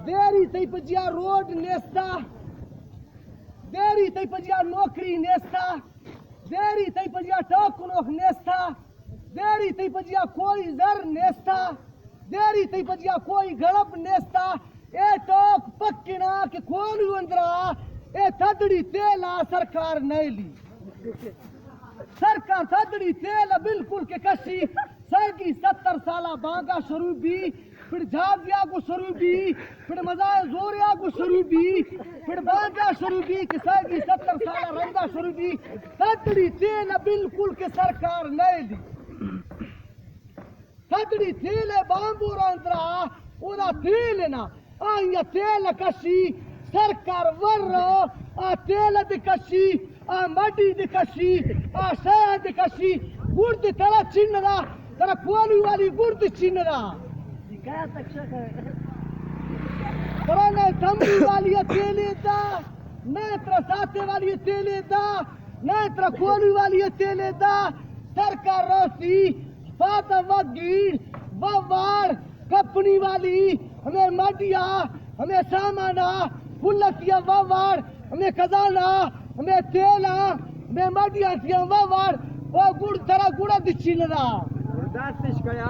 دیری تئی پجیا روڈ نیستا، دیری تئی پجیا نوکری نیستا، دیری تئی پجیا ٹوکنوک نیستا، دیری تئی پجیا کوئی زر نیستا، دیری تئی پجیا کوئی گڑب نیستا۔ اے ٹوک پکنا کہ کوہلو اندرا اے تھدڑی تیلا سرکار نیلی۔ سرکار تھدڑی تیل بالکل کہ کشی، سرگی ستر سالا بانگا شروع بی، پھر جھازیا گو شروع بی، پھر مزائے زوریا گو شروع بی، پھر بانگا شروع بی کہ سرگی ستر سالا رنگا شروع بی، تھدڑی تیل بالکل کہ سرکار نیلی۔ تھدڑی تیل ء بامبور اندرا، اودا تیل نا، آئیا تیل کشی، سرکار ور، آ تیل د کشی، آ مڈی د کشی، آ شہ د کشی، گڑد ترا چین دا، ترا کولی والی گڑد چین دا۔ ترا نہ تمبی والی تیل دا، نہ ترا ساتے والی تیل دا، نہ ترا کولی والی تیل دا، سرکار روسی، پاتا وگیر، وواڑ، کپنی والی، ہمیں مڈیا، ہمیں سامانا، پلتیا وواڑ، ہمیں کزانا، ہمیں تیلا، ہمیں مڈیا تیا وواڑ، او گڑ ترا گڑا دچی ندا۔ گڑداتش کیا